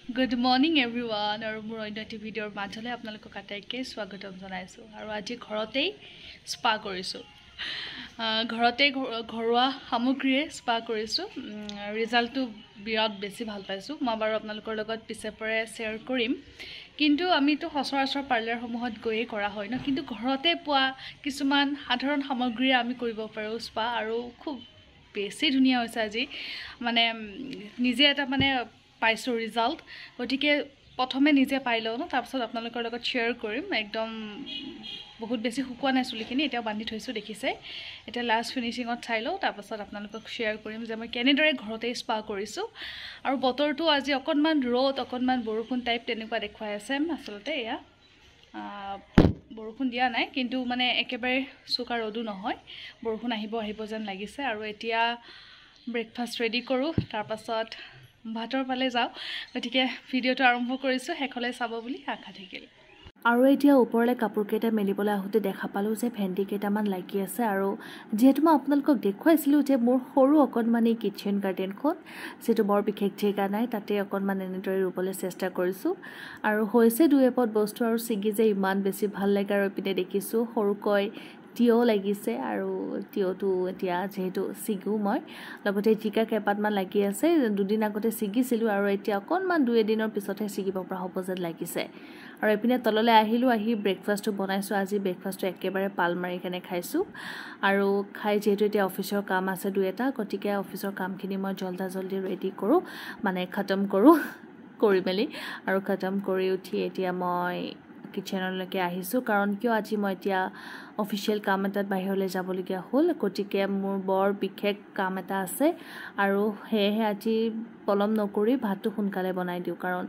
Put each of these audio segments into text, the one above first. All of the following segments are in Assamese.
গুড মৰ্ণিং এভৰিৱান, আৰু মোৰ অন্য এটি ভিডিঅ'ৰ মাজলৈ আপোনালোকক আটাইকে স্বাগতম জনাইছোঁ। আৰু আজি ঘৰতেই স্পা কৰিছোঁ, ঘৰতে ঘৰুৱা সামগ্ৰীৰে স্পা কৰিছোঁ। ৰিজাল্টটো বিৰাট বেছি ভাল পাইছোঁ। মই বাৰু আপোনালোকৰ লগত পিছে পৰে শ্বেয়াৰ কৰিম। কিন্তু আমিতো সচৰাচৰ পাৰ্লাৰসমূহত গৈয়ে কৰা হয় ন, কিন্তু ঘৰতে পোৱা কিছুমান সাধাৰণ সামগ্ৰীৰে আমি কৰিব পাৰোঁ স্পা, আৰু খুব বেছি ধুনীয়া হৈছে আজি। মানে নিজে এটা মানে পাইছোঁ ৰিজাল্ট, গতিকে প্ৰথমে নিজে পাই লওঁ ন, তাৰপিছত আপোনালোকৰ লগত শ্বেয়াৰ কৰিম। একদম বহুত বেছি শুকোৱা নাই চুলিখিনি, এতিয়াও বান্ধি থৈছোঁ দেখিছে। এতিয়া লাষ্ট ফিনিচিঙত চাই লওঁ, তাৰপাছত আপোনালোকক শ্বেয়াৰ কৰিম যে মই কেনেদৰে ঘৰতেই স্পা কৰিছোঁ। আৰু বতৰটো আজি অকণমান ৰ'দ অকণমান বৰষুণ টাইপ তেনেকুৱা দেখুৱাই আছে। আচলতে এয়া বৰষুণ দিয়া নাই, কিন্তু মানে একেবাৰে চোকা ৰ'দো নহয়, বৰষুণ আহিব আহিব যেন লাগিছে। আৰু এতিয়া ব্ৰেকফাষ্ট ৰেডি কৰোঁ, তাৰপাছত ভাতৰ ফালে যাওঁ। গতিকে ভিডিঅ'টো আৰম্ভ কৰিছোঁ, শেষলৈ চাব বুলি আশা থাকিল। আৰু এতিয়া ওপৰলৈ কাপোৰকেইটা মেলিবলৈ আহোঁতে দেখা পালোঁ যে ভেন্দি কেইটামান লাগি আছে। আৰু যিহেতু মই আপোনালোকক দেখুৱাইছিলোঁ যে মোৰ সৰু অকণমান এই কিটচেন গাৰ্ডেনখন, যিহেতু বৰ বিশেষ জেগা নাই, তাতে অকণমান এনেদৰে ৰুবলৈ চেষ্টা কৰিছোঁ। আৰু হৈছে দুই এপদ বস্তু, আৰু ছিগি যে ইমান বেছি ভাল লাগে। আৰু এইপিনে দেখিছোঁ সৰুকৈ তিয়হ লাগিছে, আৰু তিয়হটো এতিয়া যিহেতু ছিগোঁ মই, লগতে জিকা কেইপাতমান লাগি আছে। দুদিন আগতে ছিগিছিলোঁ, আৰু এতিয়া অকণমান দুই এদিনৰ পিছতহে ছিগিব পৰা হ'ব যেন লাগিছে। আৰু এইপিনে তললৈ আহিলোঁ, আহি ব্ৰেকফাষ্টটো বনাইছোঁ। আজি ব্ৰেকফাষ্টটো একেবাৰে পাল মাৰি কেনে খাইছোঁ। আৰু খাই যিহেতু এতিয়া অফিচৰ কাম আছে দুই এটা, গতিকে অফিচৰ কামখিনি মই জল্দা জল্দি ৰেডি কৰোঁ, মানে খতম কৰোঁ কৰি মেলি। আৰু খতম কৰি উঠি এতিয়া মই কিটচেনলৈকে আহিছোঁ, কাৰণ কিয় আজি মই এতিয়া অফিচিয়েল কাম এটাত বাহিৰলৈ যাবলগীয়া হ'ল। গতিকে মোৰ বৰ বিশেষ কাম এটা আছে, আৰু সেয়েহে আজি পলম নকৰি ভাতটো সোনকালে বনাই দিওঁ, কাৰণ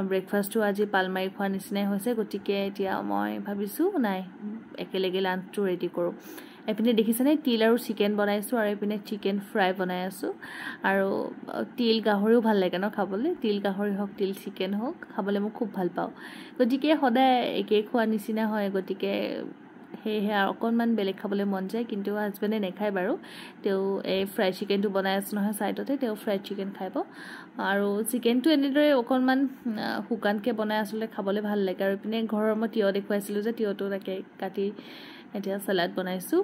ব্ৰেকফাষ্টটো আজি পাল মাৰি খোৱা নিচিনাই হৈছে। গতিকে এতিয়া মই ভাবিছোঁ নাই, একেলগে লাঞ্চটো ৰেডি কৰোঁ। এইপিনে দেখিছেনে তিল আৰু চিকেন বনাইছোঁ, আৰু এইপিনে চিকেন ফ্ৰাই বনাই আছোঁ। আৰু তিল গাহৰিও ভাল লাগে ন খাবলৈ, তিল গাহৰি হওক তিল চিকেন হওক, খাবলৈ মই খুব ভাল পাওঁ। গতিকে সদায় একেই খোৱা নিচিনা হয়, গতিকে সেয়েহে আৰু অকণমান বেলেগ খাবলৈ মন যায়। কিন্তু হাজবেণ্ডে নেখায় বাৰু, তেওঁ এই ফ্ৰাই চিকেনটো বনাই আছোঁ নহয় ছাইডতে, তেওঁ ফ্ৰাইড চিকেন খাব। আৰু চিকেনটো এনেদৰে অকণমান শুকানকৈ বনাই আচলতে খাবলৈ ভাল লাগে। আৰু ইপিনে ঘৰৰ মই তিয়হ দেখুৱাইছিলোঁ যে, তিয়হটো তাকে কাটি এতিয়া চালাড বনাইছোঁ।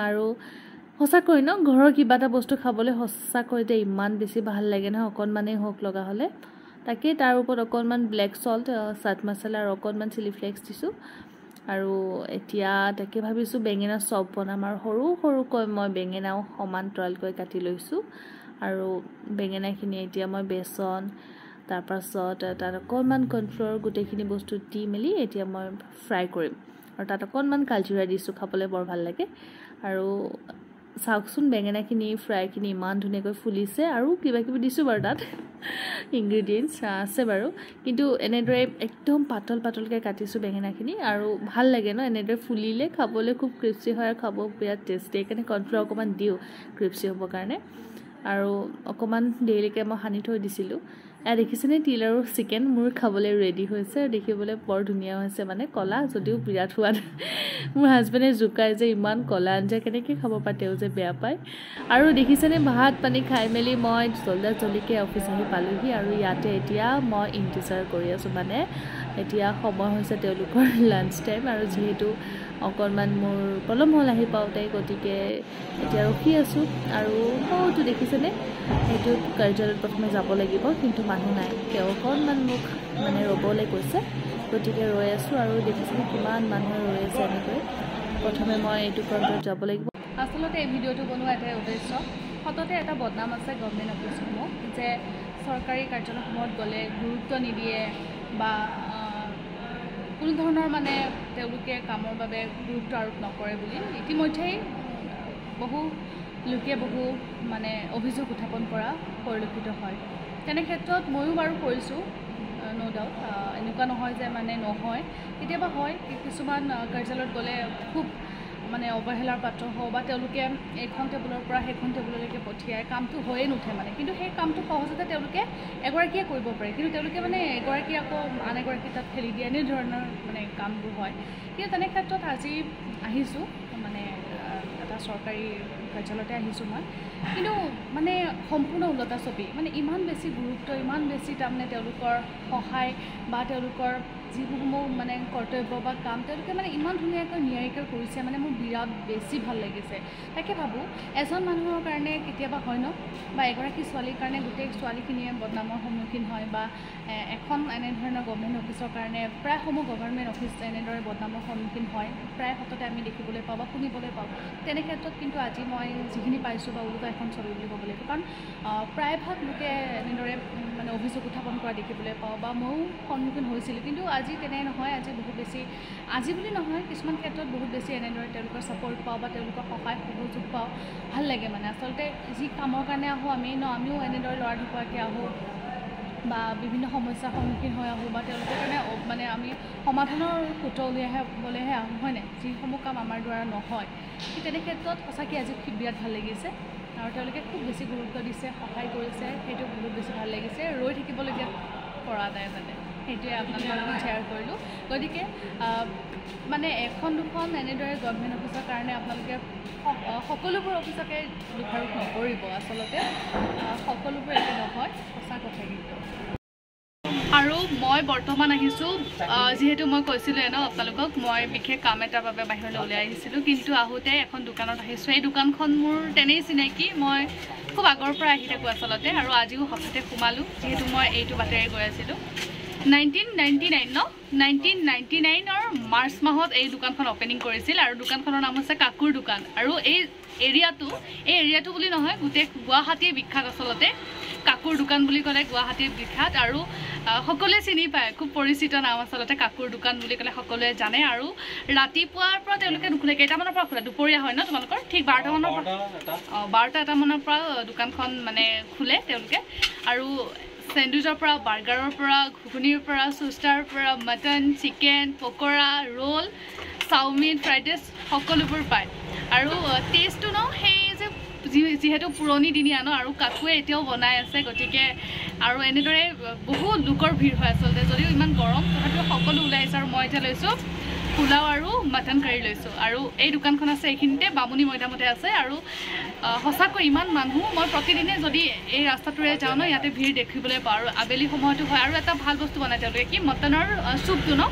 আৰু সঁচাকৈ ন, ঘৰৰ কিবা এটা বস্তু খাবলৈ সঁচাকৈ যে ইমান বেছি ভাল লাগে নহয়, অকণমানেই হওক লগা হ'লে। তাকে তাৰ ওপৰত অকণমান ব্লেক চল্ট, চাট মছলা আৰু অকণমান চিলি ফ্লেক্স দিছোঁ। আৰু এতিয়া তাকে ভাবিছোঁ বেঙেনা চপ বনাম। আৰু সৰু সৰুকৈ মই বেঙেনাও সমান্তৰালকৈ কাটি লৈছোঁ। আৰু বেঙেনাখিনি এতিয়া মই বেচন, তাৰপাছত তাত অকণমান কৰ্ণফ্ল'ৰ, গোটেইখিনি বস্তু দি মেলি এতিয়া মই ফ্ৰাই কৰিম। আৰু তাত অকণমান কালজিৰা দিছোঁ, খাবলৈ বৰ ভাল লাগে। আৰু চাওকচোন বেঙেনাখিনি ফ্ৰাইখিনি ইমান ধুনীয়াকৈ ফুলিছে। আৰু কিবা কিবি দিছোঁ বাৰু তাত, ইনগ্ৰিডিয়েণ্টছ আছে বাৰু, কিন্তু এনেদৰে একদম পাতল পাতলকৈ কাটিছোঁ বেঙেনাখিনি। আৰু ভাল লাগে ন এনেদৰে ফুলিলে, খাবলৈ খুব ক্ৰিস্পি হয় আৰু খাব বিৰাট টেষ্টি। সেইকাৰণে কৰ্ণফ্ল'ৰ অকণমান দিওঁ ক্ৰিস্পি হ'বৰ কাৰণে। আৰু অকণমান দেৰিলৈকে মই সানি থৈ দিছিলোঁ। এয়া দেখিছেনে তিল আৰু চিকেন মোৰ খাবলৈ ৰেডি হৈছে, আৰু দেখিবলৈ বৰ ধুনীয়া হৈছে, মানে ক'লা যদিও বিৰাট সোৱাদ। মোৰ হাজবেণ্ডে জোকাই যে ইমান ক'লা আঞ্জা কেনেকৈ খাব পাৰে, তেওঁ যে বেয়া পায়। আৰু দেখিছেনে ভাত পানী খাই মেলি মই জল্দা জল্দিকৈ অফিচ আহি পালোহি। আৰু ইয়াতে এতিয়া মই ইণ্টিজাৰ কৰি আছোঁ, মানে এতিয়া সময় হৈছে তেওঁলোকৰ লাঞ্চ টাইম। আৰু যিহেতু অকণমান মোৰ পলম হ'ল আহি পাওঁতে, গতিকে এতিয়া ৰখি আছোঁ। আৰু সৌটো দেখিছেনে, সেইটো কাৰ্যালয়ত প্ৰথমে যাব লাগিব, কিন্তু মানুহ নাই, তেওঁ অকণমান মোক মানে ৰ'বলৈ কৈছে, গতিকে ৰৈ আছোঁ। আৰু দেখিছেনে কিমান মানুহ ৰৈ আছে এনেকৈ। প্ৰথমে মই এইটো কাউণ্টাৰত যাব লাগিব। আচলতে এই ভিডিঅ'টো বনোৱা এটাই উদ্দেশ্য, সততে এটা বদনাম আছে গভমেণ্ট অফিচসমূহ, যে চৰকাৰী কাৰ্যালয়সমূহত গ'লে গুৰুত্ব নিদিয়ে বা কোনো ধৰণৰ মানে তেওঁলোকে কামৰ বাবে গুৰুত্ব আৰোপ নকৰে বুলি ইতিমধ্যেই বহু লোকে বহু মানে অভিযোগ উত্থাপন কৰা পৰিলক্ষিত হয়। তেনে ক্ষেত্ৰত ময়ো বাৰু কৰিছোঁ, ন' ডাউট, এনেকুৱা নহয় যে মানে নহয়, কেতিয়াবা হয়। কিছুমান কাৰ্যালয়ত গ'লে খুব মানে অৱহেলাৰ পাত্ৰ হওঁ, বা তেওঁলোকে এইখন টেবুলৰ পৰা সেইখন টেবুললৈকে পঠিয়াই, কামটো হৈয়ে নুঠে মানে। কিন্তু সেই কামটো সহজতে তেওঁলোকে এগৰাকীয়ে কৰিব পাৰে, কিন্তু তেওঁলোকে মানে এগৰাকী আকৌ আন এগৰাকী তাত ঠেলি দিয়ে, এনেধৰণৰ মানে কামবোৰ হয়। কিন্তু তেনে ক্ষেত্ৰত আজি আহিছোঁ, মানে এটা চৰকাৰী কাৰ্যালয়তে আহিছোঁ মই। কিন্তু মানে সম্পূৰ্ণ ওলটা ছবি, মানে ইমান বেছি গুৰুত্ব, ইমান বেছি তাৰমানে তেওঁলোকৰ সহায় বা তেওঁলোকৰ যিসমূহ মানে কৰ্তব্য বা কাম তেওঁলোকে মানে ইমান ধুনীয়াকৈ নিয়াৰিকৈ কৰিছে, মানে মোৰ বিৰাট বেছি ভাল লাগিছে। তাকে ভাবোঁ এজন মানুহৰ কাৰণে কেতিয়াবা হয় ন, বা এগৰাকী ছোৱালীৰ কাৰণে গোটেই ছোৱালীখিনিয়ে বদনামৰ সন্মুখীন হয়, বা এখন এনেধৰণৰ গভৰ্ণমেণ্ট অফিচৰ কাৰণে প্ৰায়সমূহ গভৰ্ণমেণ্ট অফিচ এনেদৰে বদনামৰ সন্মুখীন হয়, প্ৰায় সততে আমি দেখিবলৈ পাওঁ বা শুনিবলৈ পাওঁ। তেনে ক্ষেত্ৰত কিন্তু আজি মই যিখিনি পাইছোঁ বা ওলোটা এখন ছবি বুলি ক'ব লাগিব, কাৰণ প্ৰায়ভাগ লোকে এনেদৰে মানে অভিযোগ উত্থাপন কৰা দেখিবলৈ পাওঁ বা ময়ো সন্মুখীন হৈছিলোঁ। কিন্তু আজি তেনে নহয়, আজি বহুত বেছি, আজি বুলি নহয়, কিছুমান ক্ষেত্ৰত বহুত বেছি এনেদৰে তেওঁলোকৰ ছাপৰ্ট পাওঁ বা তেওঁলোকৰ সহায় সহযোগ পাওঁ, ভাল লাগে। মানে আচলতে যি কামৰ কাৰণে আহোঁ আমি ন, আমিও এনেদৰে ল'ৰা ঢুকুৱাকৈ আহোঁ বা বিভিন্ন সমস্যাৰ সন্মুখীন হৈ আহোঁ বা তেওঁলোকৰ কাৰণে মানে আমি সমাধানৰ সূত্ৰ উলিয়াবলৈহে আহোঁ, হয়নে? যিসমূহ কাম আমাৰ দ্বাৰা নহয়, তেনে ক্ষেত্ৰত সঁচাকৈ আজি বিৰাট ভাল লাগিছে আৰু তেওঁলোকে খুব বেছি গুৰুত্ব দিছে, সহায় কৰিছে, সেইটো বহুত বেছি ভাল লাগিছে। ৰৈ থাকিবলগীয়া পৰা নাই, মানে সেইটোৱে আপোনালোকৰ লগত শ্বেয়াৰ কৰিলোঁ। গতিকে মানে এখন দুখন এনেদৰে গভৰ্ণমেণ্ট অফিচৰ কাৰণে আপোনালোকে সকলোবোৰ অফিচকে দোষাৰোপ নকৰিব, আচলতে সকলোবোৰ একে নহয়, সঁচা কথা কিন্তু। আৰু মই বৰ্তমান আহিছোঁ, যিহেতু মই কৈছিলোঁৱে ন আপোনালোকক, মই বিশেষ কাম এটাৰ বাবে বাহিৰলৈ ওলাই আহিছিলোঁ, কিন্তু আহোঁতে এখন দোকানত আহিছোঁ। এই দোকানখন মোৰ তেনেই চিনাকি, মই খুব আগৰ পৰা আহি থাকোঁ আচলতে, আৰু আজিও হঠাতে সোমালোঁ যিহেতু মই এইটো বাটেৰে গৈ আছিলোঁ। 1999 ন, 1999ৰ মাৰ্চ মাহত এই দোকানখন অ'পেনিং কৰিছিল আৰু দোকানখনৰ নাম হৈছে কাকুৰ দোকান। আৰু এই এৰিয়াটো বুলি নহয়, গোটেই গুৱাহাটীয়ে বিখ্যাত আচলতে। কাকুৰ দোকান বুলি ক'লে গুৱাহাটীৰ বিখ্যাত আৰু সকলোৱে চিনি পায়, খুব পৰিচিত নাম আচলতে। কাকুৰ দোকান বুলি ক'লে সকলোৱে জানে। আৰু ৰাতিপুৱাৰ পৰা তেওঁলোকে নোখোলে, কেইটামানৰ পৰা খোলে? দুপৰীয়া হয় ন তোমালোকৰ? ঠিক 12টামানৰ পৰা, অঁ 12টা এটামানৰ পৰা দোকানখন মানে খোলে তেওঁলোকে। আৰু চেণ্ডউইচৰ পৰা, বাৰ্গাৰৰ পৰা, ঘুগুনিৰ পৰা, চুষ্টাৰ পৰা, mutton, chicken, pakora, roll, chowmein, fried rice সকলোবোৰ পায়। আৰু টেষ্টটো ন সেই যে যিহেতু পুৰণি দিনীয়া ন, আৰু কাকুৱে এতিয়াও বনাই আছে, গতিকে আৰু এনেদৰে বহু লোকৰ ভিৰ হয় আচলতে। যদিও ইমান গৰম তথাপিও সকলো ওলাই আহিছে। আৰু মই এতিয়া লৈছোঁ পোলাও আৰু মাটন কাৰী লৈছোঁ। আৰু এই দোকানখন আছে এইখিনিতে, বামুণী মৈদামতে আছে। আৰু সঁচাকৈ ইমান মানুহ, মই প্ৰতিদিনে যদি এই ৰাস্তাটোৰে যাওঁ ন, ইয়াতে ভিৰ দেখিবলৈ পাওঁ। আৰু আবেলি সময়তো হয়। আৰু এটা ভাল বস্তু বনায় তেওঁলোকে, কি মটনৰ চুপটো ন,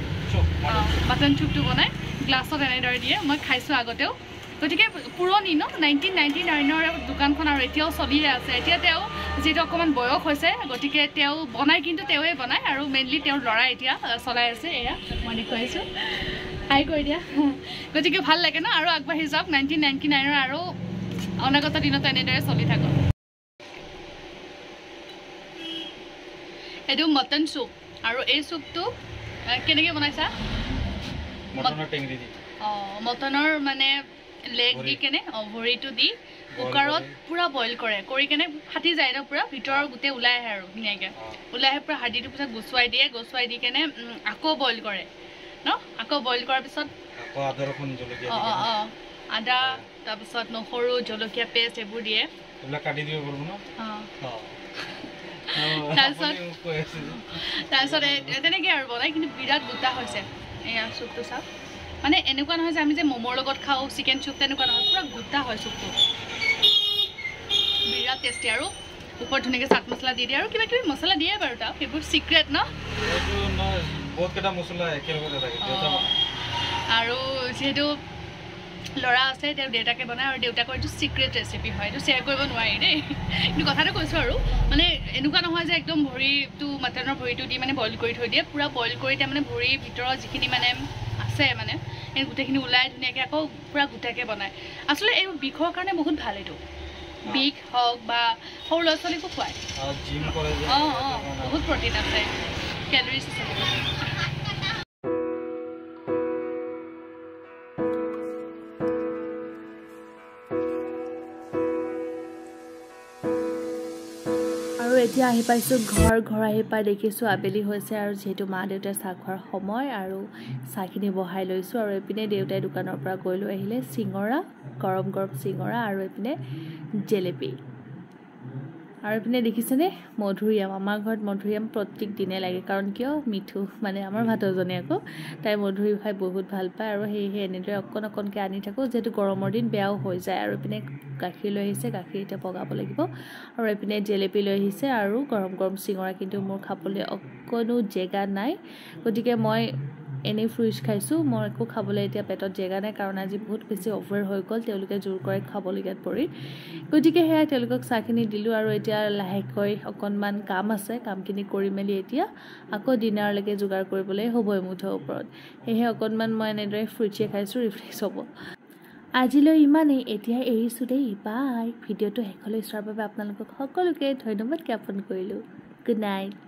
মটন চুপটো বনায়, গ্লাছত এনেদৰে দিয়ে, মই খাইছোঁ আগতেও। গতিকে পুৰণি ন, 1999ৰ দোকানখন আৰু এতিয়াও চলিয়ে আছে। এতিয়া তেওঁ যিহেতু অকণমান বয়স হৈছে, গতিকে তেওঁ বনায়, কিন্তু তেওঁৱে বনায় আৰু মেইনলি তেওঁৰ ল'ৰাই এতিয়া চলাই আছে। এয়া মই দেখুৱাইছোঁ, হাই কৰি দিয়া। গতিকে ভাল লাগে ন, আৰু আগবাঢ়ি যাওক 1999ৰ আৰু অনাগত দিনত এনেদৰে চলি থাকক। এইটো মটন চুপ, আৰু এই চুপটো কেনেকৈ বনাইছা? অঁ, মটনৰ মানে লেগ দি কেনে, অঁ ভৰিটো দি কুকাৰত পূৰা বইল কৰে, কৰি কেনে ফাটি যায় ন পূৰা, ভিতৰৰ গোটেই ওলাই আহে আৰু ধুনীয়াকৈ ওলাই আহে, পূৰা হাৰ্ডিটো পিছত গুচুৱাই দিয়ে, গুচুৱাই দি কেনে আকৌ বইল কৰে ন, আকৌ বইল কৰাৰ পিছত অঁ অঁ অঁ আদা, তাৰপিছত নহৰু, জলকীয়া পেষ্ট এইবোৰ দিয়ে। তাৰপিছত তেনেকৈ আৰু বনাই, কিন্তু বিৰাট গোটা হৈছে। এয়া চুপটো চাওক, মানে এনেকুৱা নহয় যে আমি যে ম'মৰ লগত খাওঁ চিকেন চুপ, তেনেকুৱা নহয়, পূৰা গোটা হয় চুপটো, বিৰাট টেষ্টি। আৰু ওপৰত ধুনীয়াকৈ চাট মছলা দি দিয়ে আৰু কিবা কিবি মছলা দিয়ে বাৰু, তাত সেইবোৰ চিক্ৰেট ন। আৰু যিহেতু ল'ৰা আছে, তেওঁ দেউতাকে বনায় আৰু দেউতাকৰ এইটো চিক্ৰেট ৰেচিপি হয়, এইটো শ্বেয়াৰ কৰিব নোৱাৰি দেই, কিন্তু কথাটো কৈছোঁ আৰু। মানে এনেকুৱা নহয় যে একদম ভৰিটো, মাটনৰ ভৰিটো দি মানে বইল কৰি থৈ দিয়ে, পূৰা বইল কৰি তাৰমানে ভৰিৰ ভিতৰত যিখিনি মানে আছে মানে এই গোটেইখিনি ওলাই ধুনীয়াকৈ আকৌ পূৰা গোটাকৈ বনায়। আচলতে এই বিষৰ কাৰণে বহুত ভাল, এইটো বিষ হওক বা সৰু ল'ৰা ছোৱালীকো খুৱায়। অঁ অঁ বহুত প্ৰটিন আছে, কেলৰিজ আছে। এতিয়া আহি পাইছোঁ ঘৰ। ঘৰ আহি পাই দেখিছোঁ আবেলি হৈছে আৰু যিহেতু মা দেউতাই চাহ খোৱাৰ সময়, আৰু চাহখিনি বহাই লৈছোঁ। আৰু এইপিনে দেউতাই দোকানৰ পৰা গৈ লৈ আহিলে চিঙৰা, গৰম গৰম চিঙৰা আৰু এইপিনে জেলেপি। আৰু এইপিনে দেখিছেনে মধুৰিআম, আমাৰ ঘৰত মধুৰিআম প্ৰত্যেক দিনে লাগে, কাৰণ কিয় মিঠু মানে আমাৰ ভাতৌজনী আকৌ তাই মধুৰি খাই বহুত ভাল পায়। আৰু সেয়েহে এনেদৰে অকণ অকণকৈ আনি থাকোঁ, যিহেতু গৰমৰ দিন বেয়াও হৈ যায়। আৰু এইপিনে গাখীৰ লৈ আহিছে, গাখীৰ এতিয়া পগাব লাগিব। আৰু এইপিনে জেলেপি লৈ আহিছে আৰু গৰম গৰম চিঙৰা, কিন্তু মোৰ খাবলৈ অকণো জেগা নাই, গতিকে মই এনেই ফ্ৰুইটছ খাইছোঁ। মই একো খাবলৈ এতিয়া পেটত জেগা নাই, কাৰণ আজি বহুত বেছি অভাৰ হৈ গ'ল, তেওঁলোকে জোৰ কৰে খাবলগীয়াত পৰি। গতিকে সেয়াই তেওঁলোকক চাহখিনি দিলোঁ। আৰু এতিয়া লাহেকৈ অকণমান কাম আছে, কামখিনি কৰি মেলি এতিয়া আকৌ ডিনাৰলৈকে যোগাৰ কৰিবলৈ হ'বই মুঠৰ ওপৰত। সেয়েহে অকণমান মই এনেদৰে ফ্ৰুইটছে খাইছোঁ, ৰিফ্ৰেছ হ'ব। আজিলৈ ইমানেই, এতিয়া এৰিছোঁ দেই, বাই। ভিডিঅ'টো শেষলৈ চোৱাৰ বাবে আপোনালোকক সকলোকে ধন্যবাদ জ্ঞাপন কৰিলোঁ। Good night.